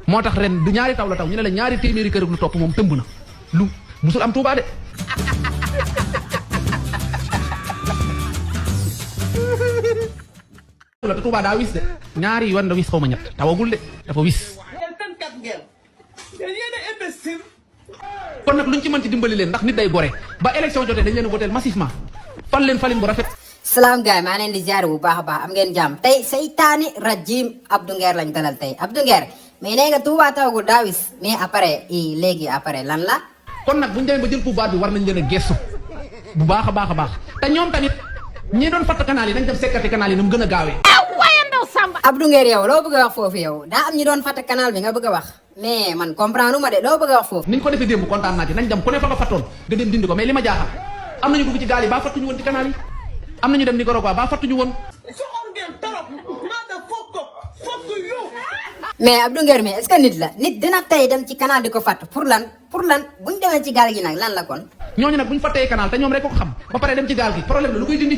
moo tax ren du ñaari taw la taw ñu ne la ñaari téeméeri kër ak lu topp moom tëmb na lu musul am Touba de. la te Touba daa wis de ñaari yoon la wis xaw ma ñett tawagul de dafa wis. kon nag luñ ci mën ci dimbali leen ndax nit day gore ba élection jotee dañ leen voté massivement fal leen falin bu rafet. salaam gaay maa leen di ziar bu baax a baax am ngeen jàmm tey saytaani rajim Abdou Nguer lañ dalal tey Abdou Nguer mais nee nga Touba tawagul daa wis mais après léegi après lan la. kon nag buñ demee ba jël pouvoir bi war nañ leen a gestu bu baax a baax a baax te ñoom tamit ñi doon fatt canal yi nañ dem sekkati canal yi nu mu gën a gaawee. Abdou Nguer yow loo bëgg a wax foofu yow daa am ñi doon fatt canal bi nga bëgg a wax mais man comprendre ma de loo bëgg a wax foofu. niñ ko defee démb kontaan naa ci nañ dem ku ne fa nga fattoon nga dem dindi ko mais li ma jaaxal am nañu dugg ci gaal yi baa fattuñu woon ci canal yi am nañu dem Nicaragua baa fattuñu woon. mais Abdou Nguer mais est-ce que nit la nit dina tey dem ci canal di ko fatt pour lan buñ demee ci gaal gi nag lan la kon. ñooñu nag buñ fattee canal te ñoom rek ko xam ba pare dem ci gaal gi problème la lu koy dindi.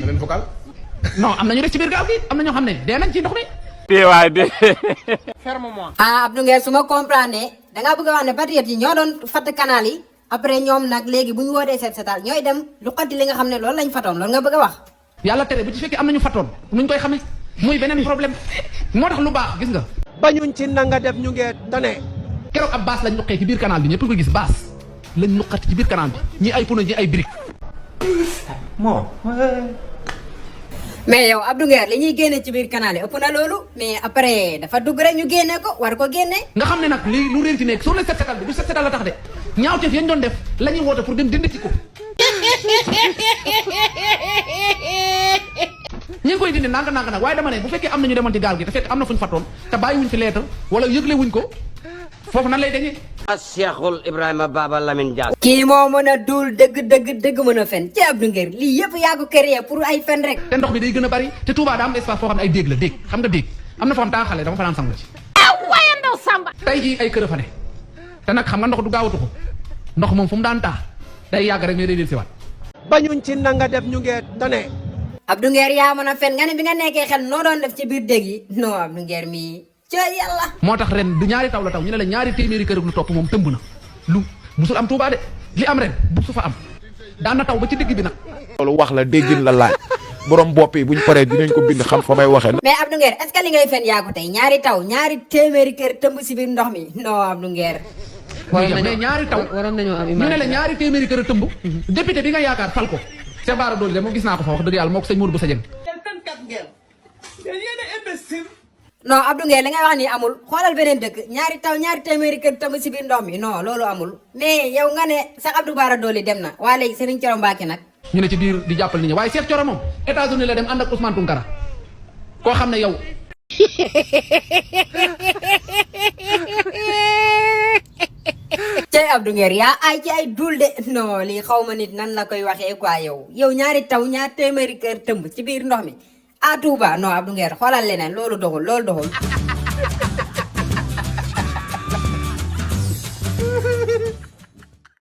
non am na ñu des ci biir gaal gi am na ñoo xam ne dee nañ ci ndox mi. waay de. ferme-moi. Abdou Nguer su ma comprendre da ngaa bëgg a wax ne patriote yi ñoo doon fatt canal yi après ñoom nag léegi bu ñu wootee set setal ñooy dem lu xatti li nga xam ne loolu lañ fatoon loolu nga bëgg a wax. yàlla tere bu ci fekkee am nañu fattoon nuñ koy xamee muy beneen problème moo tax lu baax gis nga. bañuñ ci nanga def ñu ngee tane. keroog ab baas lañ ñuqee ci biir canal bi ñëpp ko gis baas lañ ñuqati ci biir canal bi ñi ay pono ñi ay briques. mais yow Abdou Nguer li ñuy génne ci biir canal yi ëpp na loolu mais après dafa dugg rek ñu génne ko war ko génne. nga xam ne nag lii lu réer ci nekk soo ne set setal bi du set setal la tax de ñaawteef yañ doon def la ñuy woote pour dem dindi ci ko. ñi ngi koy dindi nanga nag waaye dama ne bu fekkee am na ñu demoon ci gaal gi te fekk am na fu ñu fattoon te bàyyi wuñ fi lettre wala yëgle wuñ ko foofu nan lay dañee. Cheikhul Ibrahima Baba Lamine Diack. kii moo mën a duul dëgg mën a fen ci Abdou Nguer lii yëpp yaa ko créé pour ay fen rek. te ndox bi day gën a bari te Touba daa am espace foo xam ne ay déeg la déeg xam nga déeg am na foo xam taa xale dama fa naan sangu ci. waaye ndaw Samba. tey jii ay kër fa ne te nag xam nga ndox du gaawatu ko ndox moom fu mu daan taa day yàgg rek mais day del siwaat. bañuñ ci nanga def ñu ngee tane. Abdou Nguer yaa mën a fen nga ne bi nga nekkee xel noo doon def ci biir dég yi non Abdou Nguer mii ca yàlla. moo tax ren du ñaari taw la taw ñu ne la ñaari téeméeri kër ak lu topp moom tëmb na lu musul am Touba de li am ren bu su fa am daan na taw ba ci digg bi nag. loolu wax la déggin la laaj borom bopp yi buñ paree dinañ ko bind xam fa may waxee. mais Abdou Nguer est-ce que li ngay fen yaa ko tey ñaari taw ñaari téeméeri kër tëmb si biir ndox mi non Abdou Nguer. mais ñaari taw ñu ne la ñaari téeméeri kër a tëmb député bi nga yaakaar fal ko Cheikh Bara Dolly de moom gis naa ko fa wax dëgg yàlla moo ko sëñ Mourou Boussa Dieng. non Abdou Nguer li ngay wax nii amul xoolal beneen dëkk ñaari taw ñaari téeméeri kër tëmb si biir ndox mi non loolu amul mais yow nga ne sax Abdou Bara Dolly dem na waa léegi Serigne Thioro Mbacké nag. ñu ne ci biir di jàppal nit ñi waaye Cheikh Thioro moom États-Unis la dem ànd ak Ousmane Tounkara koo xam ne yow. cey Abdou Nguer yaa ay ci ay dul de non lii xaw ma nit nan la koy waxee quoi yow ñaari taw ñaari téeméeri kër tëmb ci biir ndox mi à Touba non Abdou Nguer xoolal leneen loolu doxul.